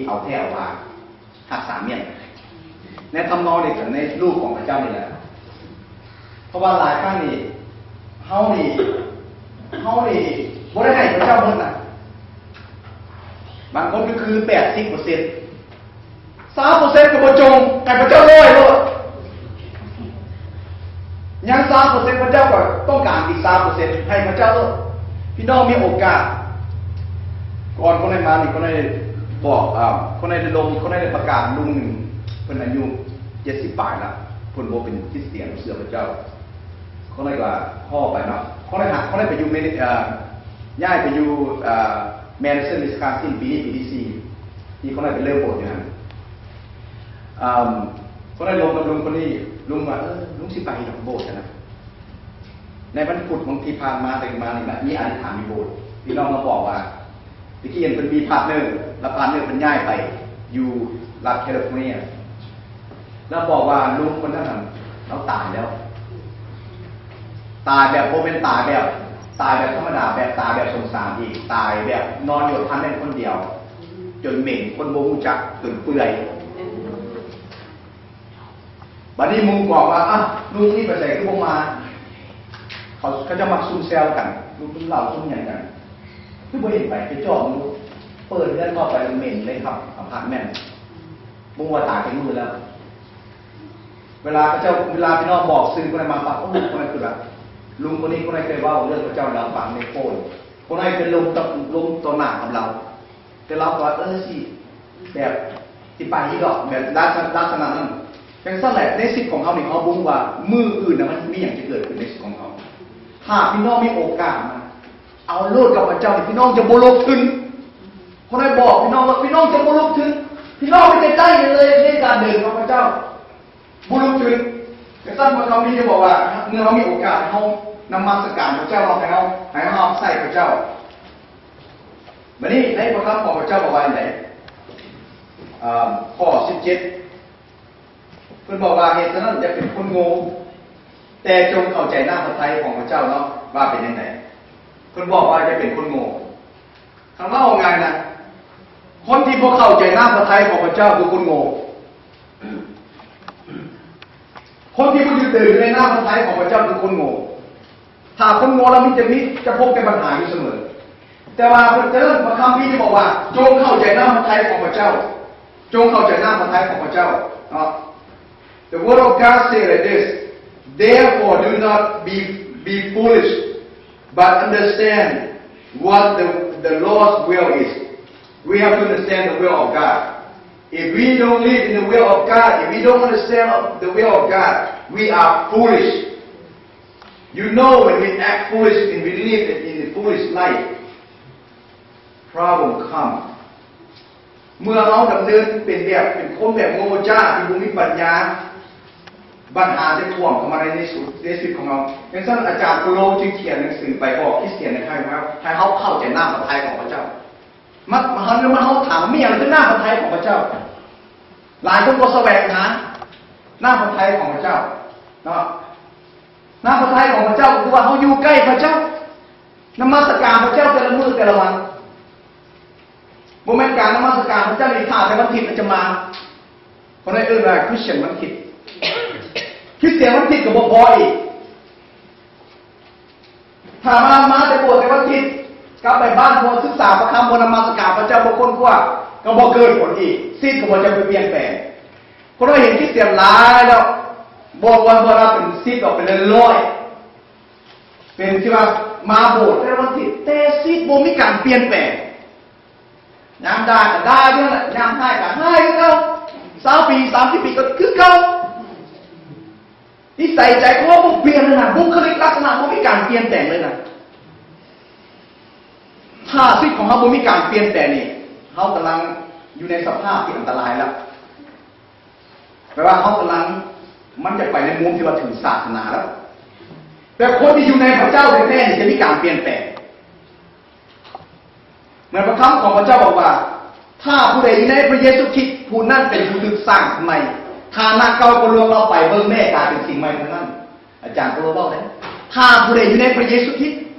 ເອົາແທ້ເອົາວ່າ ຮັກສາມ້ຽນ ໃນທຳນອງດຽວກັນ ໃນຮູບຂອງພະເຈົ້ານີ້ແຫຼະ. ເພາະວ່າຫຼາຍຄັ້ງນີ້ ເຮົານີ້ ເຮົານີ້ບໍ່ໄດ້ໃຫ້ພະເຈົ້າໝົດນະ. ບາງຄົນກໍຄືແປດສິບເປີເຊັນ ຊາວເປີເຊັນກໍບໍ່ຈົ່ງ ໃຫ້ພະເຈົ້າຮ້ອຍໂລດ. ຍັງຊາວເປີເຊັນ ພະເຈົ້າກໍຕ້ອງການອີກຊາວເປີເຊັນ ໃຫ້ພະເຈົ້າໂລດ. ພີ່ນ້ອງມີໂອກາດ ກ່ອນຄົນໃດມານີ້ ຄົນໃດບອກ ອ່າ ຄົນໃດໄດ້ລົງ ຄົນໃດໄດ້ປະກາດລຸງໜຶ່ງ ເພິ່ນອາຍຸເຈັດສິບປາຍລະ ເພິ່ນບໍ່ເປັນຄຣິສຕຽນ ບໍ່ເຊື່ອພະເຈົ້າ. ຄົນໃດກໍຂໍໄປເນາະ ຄົນໃດຫາ ຄົນໃດໄປຢູ່ເມ ເອີ ຍ້າຍໄປຢູ່ ເອີ Madison Wisconsin ປີນີ້ປີທີສີ່ ທີ່ຄົນໃດໄປເລີ່ມໂບດຢູ່ຫັ້ນ. ອາ ຄົນໃດລົມກັບລຸງຄົນນີ້ ລຸງວ່າ ເອີ ລຸງຊິໄປດອກໂບດຫັ້ນນະ. ໃນວັນພຸດຂອງທີ່ຜ່ານມາ ແຕ່ມານີ້ນະ ມີອະທິຖານຢູ່ໂບດ ພີ່ນ້ອງມາບອກວ່າ ຕະກີ້ເພິ່ນມີພາດເນີ ແລ້ວພາດເນີເພິ່ນຍ້າຍໄປຢູ່ລັດ California ແລ້ວບອກວ່າລຸງຄົນນັ້ນນະ ລາວຕາຍແລ້ວ. ຕາຍແບບ ບໍ່ແມ່ນຕາຍແບບ ຕາຍແບບທຳມະດາ ແບບຕາຍແບບສົງສານອີກ ຕາຍແບບນອນຢູ່ອາພາດເມັນຄົນດຽວ ຈົນເໝັນ ຄົນບໍ່ຮູ້ຈັກ ຈົນເປື່ອຍ. ບັດນີ້ໝູ່ບອກວ່າ ອາ ລຸງນີ້ໄປໃສຄືບໍ່ມາ? ເຂົາ ເຂົາເຈົ້າມັກຊຸມແຊວກັນ ຊຸມເຫຼົ້າຊຸມຫຍັງກັນ ຄືບໍ່ເຫັນໄປ? ໄປຈອບເບິ່ງດູ ເປີດເຮືອນເຂົ້າໄປເໝັນເລີຍຄັບ ອາພາດເມັນ ບໍ່ຮູ້ວ່າຕາຍຈັກມື້ແລ້ວ. ເວລາເຂົາເຈົ້າ ເວລາພີ່ນ້ອງບອກຊື່ຄົນນັ້ນມາປັບ ໂອ້ ຄົນນັ້ນຄືລະ ລຸງຄົນນີ້ ຄົນນັ້ນເຄີຍເວົ້າເລື່ອງພະເຈົ້າໃຫ້ລາວຟັງໃນໂຟນ ຄົນນັ້ນເຄີຍລົມກັບ ລົມຕໍ່ໜ້າກັບລາວ ແຕ່ລາວກໍວ່າ ເອີ ຊິ ແບບ ຊິໄປຢູ່ດອກ ແບບລັກສະ ລັກສະນະນັ້ນ. ຈັ່ງຊັ້ນແຫຼະ ໃນຊີວິດຂອງເຮົານີ້ ເຮົາບໍ່ຮູ້ວ່າມື້ອື່ນນະ ມັນມີຫຍັງຈະເກີດຂຶ້ນໃນຊີວິດຂອງເຮົາ. ຖ້າພີ່ນ້ອງມີໂອກາດນະ ເອົາໂລດກັບພະເຈົ້ານີ້ ພີ່ນ້ອງຈະບໍ່ລົງທຶນ. ຄົນໃດບອກພີ່ນ້ອງວ່າ ພີ່ນ້ອງຈະບໍ່ລົງທຶນ ພີ່ນ້ອງໄປໃກ້ໆເລີຍ ໃນການເດີນກັບພະເຈົ້າ ບໍ່ລົງທຶນ. ກະຊັ້ນພະຄຳພີໄດ້ບອກວ່າ ເມື່ອເຮົາມີໂອກາດ ເຮົານະມັດສະການພະເຈົ້າ ເຮົາໃຫ້ເຮົາ ໃຫ້ເຮົາຮັບໃຊ້ພະເຈົ້າ. ບັດນີ້ໃນພະຄຳຂອງພະເຈົ້າບອກວ່າຈັ່ງໃດ? ເອີ ຂໍ້ສິບເຈັດ ເພິ່ນບອກວ່າ ເຫດສະນັ້ນ ຢ່າເປັນຄົນໂງ່ ແຕ່ຈົ່ງເຂົ້າໃຈນ້ຳພະໄທຂອງພະເຈົ້າເນາະ ວ່າເປັນຈັ່ງໃດ. ເພິ່ນບອກວ່າ ຢ່າເປັນຄົນໂງ່. ຄັນເວົ້າງ່າຍນະ ຄົນທີ່ບໍ່ເຂົ້າໃຈນ້ຳພະໄທຂອງພະເຈົ້າຄືຄົນໂງ່. ຄົນທີ່ບໍ່ຢືນເດີນຢູ່ໃນນ້ຳພະໄທຂອງພະເຈົ້າຄືຄົນໂງ່. ຖ້າຄົນໂງ່ລະມີແຕ່ມີ ຈະພົບແຕ່ບັນຫາຢູ່ສະເໝີ. ແຕ່ວ່າເພິ່ນ ເອີ ພະຄຳພີໄດ້ບອກວ່າ ຈົ່ງເຂົ້າໃຈນ້ຳພະໄທຂອງພະເຈົ້າ. ຈົ່ງເຂົ້າໃຈນ້ຳພະໄທຂອງພະເຈົ້າເນາະ. The word of God say like this, therefore do not be, be foolish, but understand what the, the Lord's will is. We have to understand the will of God. If we don't live in the will of God, if we don't understand the will of God, we are foolish. You know, when we act foolish and we live in the foolish life, problem come. ເມື່ອເຮົາດຳເນີນເປັນແບບ ເປັນຄົນແບບໂງ່ຈ້າ ທີ່ບໍ່ມີປັນຍາ ບັນຫາຈະຖ້ວມເຂົ້າມາໃນ ໃນຊີວິດຂອງເຮົາ. ຈັ່ງຊັ້ນອາຈານເປໂລຈຶ່ງຂຽນໜັງສືໄປບອກຄຣິສຕຽນໃນໄທວ່າ ໃຫ້ເຮົາເຂົ້າໃຈນ້ຳພະໄທຂອງພະເຈົ້າ. ມາ ມາ ເຮົາ ມາ ເຮົາຖາມວ່າ ມີຫຍັງຄືນ້ຳພະໄທຂອງພະເຈົ້າ? ຫຼາຍຄົນກໍສະແຫວງຫານ້ຳພະໄທຂອງພະເຈົ້າເນາະ. ນ້ຳພະໄທຂອງພະເຈົ້າກໍຄືວ່າເຮົາຢູ່ໃກ້ພະເຈົ້າ, ນະມັດສະການພະເຈົ້າແຕ່ລະມື້ແຕ່ລະວັນ. ບໍ່ແມ່ນການນະມັດສະການພະເຈົ້ານີ້ຖ້າແຕ່ວັນທິດມັນຈະມາ. ເພາະນັ້ນເອີ້ນວ່າຄຣິສຕຽນວັນທິດ. ຄຣິສຕຽນວັນທິດກໍບໍ່ພໍອີກ. ຖ້າມາ ມາແຕ່ໂບດແຕ່ວັນທິດ, ກັບໄປບ້ານບໍ່ສຶກສາພະຄຳ, ບໍ່ນະມັດສະການພະເຈົ້າ, ບໍ່ຄົ້ນຄວ້າ, ກໍບໍ່ເກີດຜົນດີ, ຊີວິດກໍບໍ່ຈະໄປປ່ຽນແປງ. ຄົນເຮົາເຫັນຄຣິສຕຽນຫຼາຍແລ້ວ, ບໍ່ວ່າ ບໍ່ວ່າເປັນສິບດອກ, ເປັນຮ້ອຍ, ເປັນທີ່ວ່າມາໂບດແຕ່ວັນທິດ, ແຕ່ຊີວິດບໍ່ມີການປ່ຽນແປງ. ຍາມດ່າກໍດ່າຢູ່ນັ້ນແຫຼະ, ຍາມຮ້າຍກໍຮ້າຍຄືເກົ່າ, ຊາວປີ, ສາມສິບປີກໍຄືເກົ່າ. ນິໄສໃຈຄອບໍ່ປ່ຽນເລີຍນະ, ບຸກຄະລິກລັກສະນະບໍ່ມີການປ່ຽນແປງເລີຍນະ. ຖ້າຊີວິດຂອງເຮົາບໍ່ມີການປ່ຽນແປງນີ້, ເຮົາກຳລັງຢູ່ໃນສະພາບທີ່ອັນຕະລາຍແລ້ວ. ແປວ່າເຮົາກຳລັງ, ມັນຈະໄປໃນມຸມທີ່ວ່າຖືສາສະໜາແລ້ວ. ແຕ່ຄົນທີ່ຢູ່ໃນພະເຈົ້າແທ້ໆນີ້ຈະມີການປ່ຽນແປງ. ເໝືອນພະຄຳຂອງພະເຈົ້າບອກວ່າ, ຖ້າຜູ້ໃດຢູ່ໃນພະເຢຊູຄຣິດ, ຜູ້ນັ້ນເປັນຜູ້ຖືກສ້າງຂຶ້ນໃໝ່, ຖານະເກົ່າກໍລ່ວງລັບໄປ, ເບິ່ງແມ້ ກາຍເປັນສິ່ງໃໝ່ທັງນັ້ນ. ອາຈານໂປໂລເວົ້າເດ້, ຖ້າຜູ້ໃດຢູ່ໃນພະເຢຊູຄຣິດ,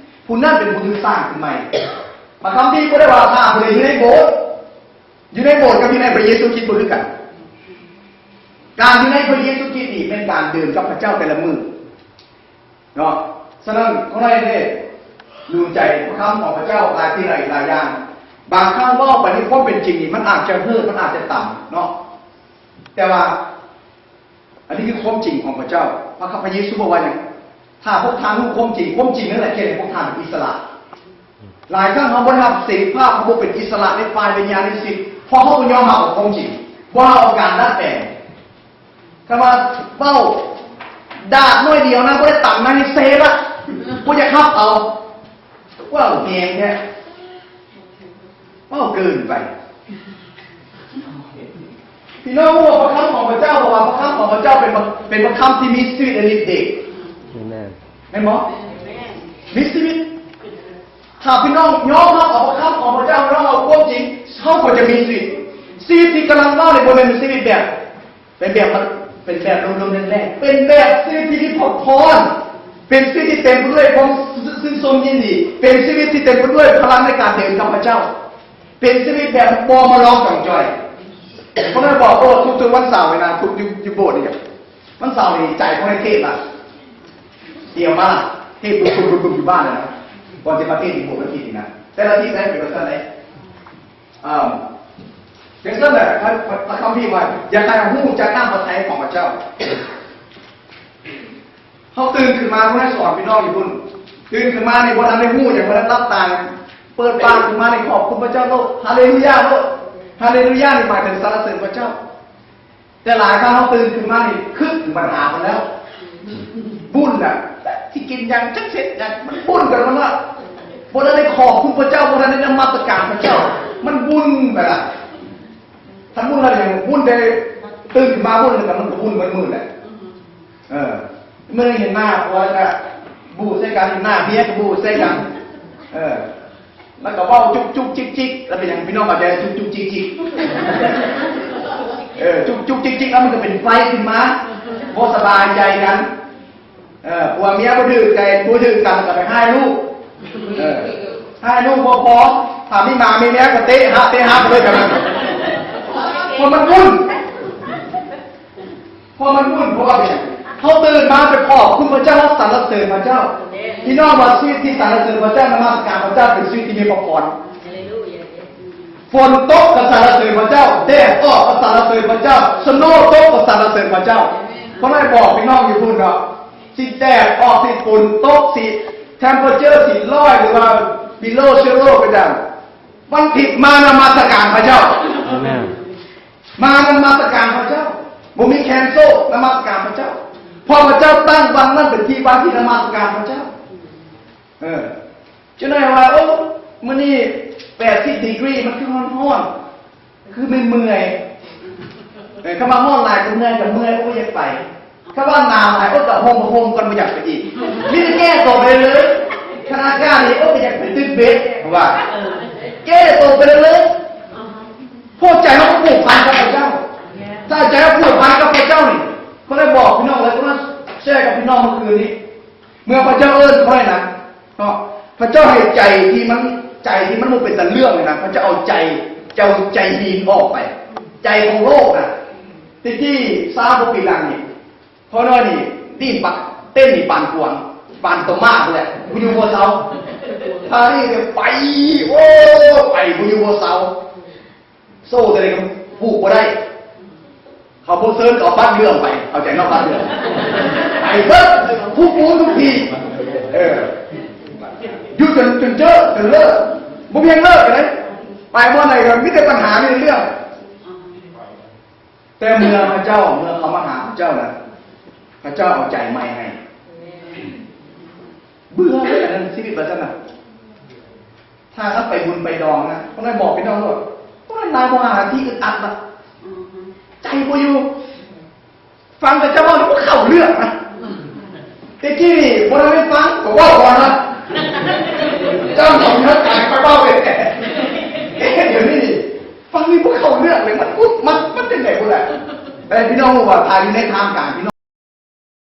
ຜູ້ນັ້ນເປັນຜູ້ຖືກສ້າງຂຶ້ນໃໝ່. ພະຄຳພີບໍ່ໄດ້ວ່າ, ຖ້າຜູ້ໃດຢູ່ໃນໂບດ, ຢູ່ໃນໂບດກັບຢູ່ໃນພະເຢຊູຄຣິດບໍ່ຄືກັນ. ການຢູ່ໃນພະເຢຊູຄຣິດນີ້ແມ່ນການເດີນກັບພະເຈົ້າແຕ່ລະມື້ເນາະ. ສະນັ້ນ ຂ້ານ້ອຍໄດ້ໜູນໃຈພະຄຳຂອງພະເຈົ້າຫຼາຍສິ່ງຫຼາຍ ຫຼາຍຢ່າງ. ບາງຄັ້ງເວົ້າໄປໃນຄວາມເປັນຈິງນີ້ ມັນອາດຈະເຮີດ ມັນອາດຈະຕຳເນາະ, ແຕ່ວ່າ ອັນນີ້ຄືຄວາມຈິງຂອງພະເຈົ້າ. ພະຄຳ ພະເຢຊູບອກວ່າຫຍັງ? ຖ້າພວກທ່ານຮູ້ຄວາມຈິງ, ຄວາມຈິງນັ້ນແຫຼະເຮັດໃຫ້ພວກທ່ານເປັນອິດສະຫຼະ. ຫຼາຍຄັ້ງເຮົາບໍ່ໄດ້ຮັບເສລີພາບ, ເຮົາບໍ່ເປັນອິດສະຫຼະໃນຝ່າຍວິນຍານທັງສິ້ນ, ເພາະເຮົາບໍ່ຍອມຮັບເອົາຄວາມຈິງ, ບໍ່ເອົາການດັດແປງ. ຄັນວ່າເວົ້າດາດໜ້ອຍດຽວນະ, ບໍ່ໄດ້ຕຳນະ, ໃຫ້ເສລະ, ບໍ່ຢາກຮັບເອົາ. ເວົ້າແຮງແທ້. ເວົ້າເກີນໄປ. ພີ່ນ້ອງຮູ້ວ່າພະຄຳຂອງພະເຈົ້າ, ເພາະວ່າພະຄຳຂອງພະເຈົ້າເປັນ ເປັນພະຄຳທີ່ມີຊີວິດ ແລະ ລິດເດດ. ອາເມນ. ແມ່ນບໍ່? ມີຊີວິດ. ຖ້າພີ່ນ້ອງຍອມຮັບເອົາພະຄຳຂອງພະເຈົ້າ, ຍອມເອົາຄວາມຈິງ, ເຮົາກໍຈະມີຊີວິດ. ຊີວິດທີ່ກຳລັງເວົ້ານີ້ ບໍ່ແມ່ນຊີວິດແບບ ເປັນແບບ ເປັນແບບລົມໆແລ້ງໆ, ເປັນແບບຊີວິດທີ່ມີພະພອນ, ເປັນຊີວິດທີ່ເຕັມໄປດ້ວຍຄວາມຊື່ນຊົມຍິນດີ, ເປັນຊີວິດທີ່ເຕັມໄປດ້ວຍພະລັງໃນການເດີນກັບພະເຈົ້າ, ເປັນຊີວິດແບບບໍ່ມາລອງຈອງຈ່ອຍ. ເພາະນັ້ນບອກໂອ້ ທຸກໆວັນເສົາເວລາ ທຸກຢູ່ ຢູ່ໂບດນີ້, ວັນເສົານີ້ໃຈບໍ່ໄດ້ເທດລະ, ຕຽມມາເທດປຶບໆໆຢູ່ບ້ານນະ, ກ່ອນຊິມາເທດຢູ່ໂບດວັນອາທິດນີ້ນະ, ແຕ່ລະອາທິດໄດ້ເປັນວ່າຊັ້ນເດ້. ເອີ ຈັ່ງຊັ້ນແຫຼະ ພະ ພະ ພະຄຳພີວ່າ ຢາກໃຫ້ເຮົາຮູ້ຈັກນ້ຳພະໄທຂອງພະເຈົ້າ. ເຮົາຕື່ນຂຶ້ນມາ ບໍ່ໄດ້ສອນພີ່ນ້ອງຢູ່ພຸ້ນ, ຕື່ນຂຶ້ນມານີ້ບໍ່ທັນໄດ້ຮູ້ຫຍັງ, ບໍ່ທັນຫຼັບຕາ, ເປີດປາກຂຶ້ນມານີ້ ຂອບຄຸນພະເຈົ້າໂລດ, ຮາເລລູຢາໂລດ. ຮາເລລູຢານີ້ໝາຍເຖິງສັນລະເສີນພະເຈົ້າ. ແຕ່ຫຼາຍຄັ້ງເຮົາຕື່ນຂຶ້ນມານີ້ ຄຶກບັນຫາມັນແລ້ວ, ວຸ່ນນະ, ຈັກຊິກິນຫຍັງ ຈັກເຮັດຫຍັງ, ມັນວຸ່ນໄປໝົດລະ. ບໍ່ທັນໄດ້ຂອບຄຸນພະເຈົ້າ, ບໍ່ທັນໄດ້ນະມັດສະການພະເຈົ້າ, ມັນວຸ່ນໄປລະ. ຄັນວຸ່ນແລ້ວຫຍັງ? ວຸ່ນແຕ່ຕື່ນຂຶ້ນມາວຸ່ນ ແລ້ວກໍມັນກໍວຸ່ນໝົດມື້ແຫຼະ. ເອີ ມື້ໜຶ່ງເຫັນໜ້າຜົວກໍບູດໃສ່ກັນ, ເຫັນໜ້າເມຍກໍບູດໃສ່ກັນ. ເອີ ແລ້ວກໍເວົ້າຈຸກຈຸກຈິກຈິກ, ແລ້ວເປັນຫຍັງ ພີ່ນ້ອງເຂົ້າໃຈຈຸກຈຸກຈິກຈິກ? ເອີ ຈຸກຈຸກຈິກຈິກ ແລ້ວມັນກໍເປັນໄຟຂຶ້ນມາ, ບໍ່ສະບາຍໃຈກັນ. ເອີ ຜົວເມຍບໍ່ຖືກໃຈ ບໍ່ຖືກກັນ ກໍໄປຮ້າຍລູກ. ເອີ ຮ້າຍລູກບໍ່ພໍ, ຖ້າມີໝາມີແມວກໍເຕະຫາ ເຕະຫາໄປເລີຍກັນ. ເພາະມັນວຸ່ນ ເພາະມັນວຸ່ນ ເພາະວ່າເປັນຫຍັງ? ເຮົາຕື່ນມາໄປຂອບຄຸນພະເຈົ້າ, ເຮົາສັນລະເສີນພະເຈົ້າ. ພີ່ນ້ອງວ່າຊີວິດທີ່ສັນລະເສີນພະເຈົ້າ, ນະມັດສະການພະເຈົ້າ ເປັນຊີວິດທີ່ມີພະພອນ. ຝົນຕົກກໍສັນລະເສີນພະເຈົ້າ, ແດດອອກກໍສັນລະເສີນພະເຈົ້າ, ສະໂນຕົກກໍສັນລະເສີນພະເຈົ້າ. ເພາະນັ້ນບອກພີ່ນ້ອງຢູ່ພຸ້ນເນາະ, ຊິແດດອອກ, ຊິຝົນຕົກ, ຊິ temperature ຊິຮ້ອຍ ຫຼືວ່າ below zero ກໍຕາມ, ວັນທິດມານະມັດສະການພະເຈົ້າ. ອາເມນ. ມານະມັດສະການພະເຈົ້າ, ບໍ່ມີ cancel ນະມັດສະການພະເຈົ້າ, ເພາະພະເຈົ້າຕັ້ງວັນນັ້ນເປັນທີ່ ວັນທີ່ນະມັດສະການພະເຈົ້າ. ເອີ ຈັ່ງໃດວ່າ ໂອ້ ມື້ນີ້ແປດສິບດີກຣີ ມັນຄືຮ້ອນໆ ຄືເມື່ອຍໆ. ເອີ ຄຳວ່າຮ້ອນຫຼາຍກໍເມື່ອຍ, ກໍເມື່ອຍ ໂອ້ ບໍ່ຢາກໄປ. ຄຳວ່າໜາວຫຼາຍ ໂອ້ ກໍຫົ່ມ ຫົ່ມກ່ອນ ບໍ່ຢາກໄປອີກ. ມີແຕ່ແກ້ໂຕໄປເລີຍ. ຄັນອາກາດດີ ໂອ້ ກໍຢາກໄປຕຶກເບັດ ເພາະວ່າ ເອີ ແກ້ໂຕໄປເລີຍ. ເພາະໃຈເຮົາຜູກພັນກັບພະເຈົ້າ. ຖ້າໃຈເຮົາຜູກພັນກັບພະເຈົ້ານີ້ ຂ້ອຍໄດ້ບອກພີ່ນ້ອງແລ້ວ, ຂ້ອຍມາແຊກັບພີ່ນ້ອງເມື່ອຄືນນີ້. ເມື່ອພະເຈົ້າເອີ້ນຂ້ອຍນະ ເນາະ, ພະເຈົ້າໃຫ້ໃຈທີ່ມັນ ໃຈທີ່ມັນບໍ່ເປັນຕາເລື່ອງນີ້ນະ, ພະເຈົ້າເອົາໃຈ ເຈົ້າໃຈຫີນອອກໄປ, ໃຈຂອງໂລກນະ. ແຕ່ກີ້ ຊາວກວ່າປີຫຼັງນີ້ ພໍ່ນ້ອຍນີ້ ນີ້ປະ ເຕັ້ນນີ້ປານກວາງ ປານໂຕມ້າພຸ້ນແຫຼະ, ບໍ່ຢູ່ບໍ່ເຊົາ. ພານີ້ໄປ ໂອ້ ໄປບໍ່ຢູ່ບໍ່ເຊົາ. ໂສ້ຕົວໃດກໍຜູກບໍ່ໄດ້. ເຂົາບໍ່ເຊີນກໍເອົາບັດເລື່ອງໄປ, ເຂົ້າໃຈເນາະ, ບັດເລື່ອງ ໄປເບິດ ທຸກໝູ່ທຸກທີ່. ເອີ ຢູ່ຈົນ ຈົນເຈີ ຈົນເລີກ, ບໍ່ມີຫຍັງເລີກເລີຍ. ໄປບ່ອນໃດກໍມີແຕ່ບັນຫາ ມີແຕ່ເລື່ອງ. ແຕ່ເມື່ອພະເຈົ້າ ເມື່ອເຂົາມາຫາພະເຈົ້ານະ, ພະເຈົ້າເອົາໃຈໃໝ່ໃຫ້. ເບື່ອເລີຍ ອັນນັ້ນຊີວິດວ່າຊັ້ນນະ. ຖ້າເຮົາໄປບຸນໄປດອງນະ, ພວກນັ້ນບອກພີ່ນ້ອງໂລດ, ພວກນັ້ນນາງບໍ່ຫາທີ່ອຶດອັດນະ, ໃຈບໍ່ຢູ່. ຟັງແຕ່ເຈົ້າເວົ້ານີ້ບໍ່ເຂົ້າເລື່ອງນະ. ແຕ່ກີ້ນີ້ບໍ່ໄດ້ຟັງ ກໍເວົ້າກ່ອນນະ. ເຈົ້າຂອງເນື້ອກາຍໄປເວົ້າເອງ. ເອີ ດຽວນີ້ນີ້ ຟັງນີ້ບໍ່ເຂົ້າເລື່ອງເລີຍ, ມັນ ມັນ ມັນຈັ່ງໃດພຸ້ນແຫຼະ. ແຕ່ພີ່ນ້ອງຮູ້ວ່າ ຖ້າຢູ່ໃນທ່າມກາງ ພີ່ນ້ອງ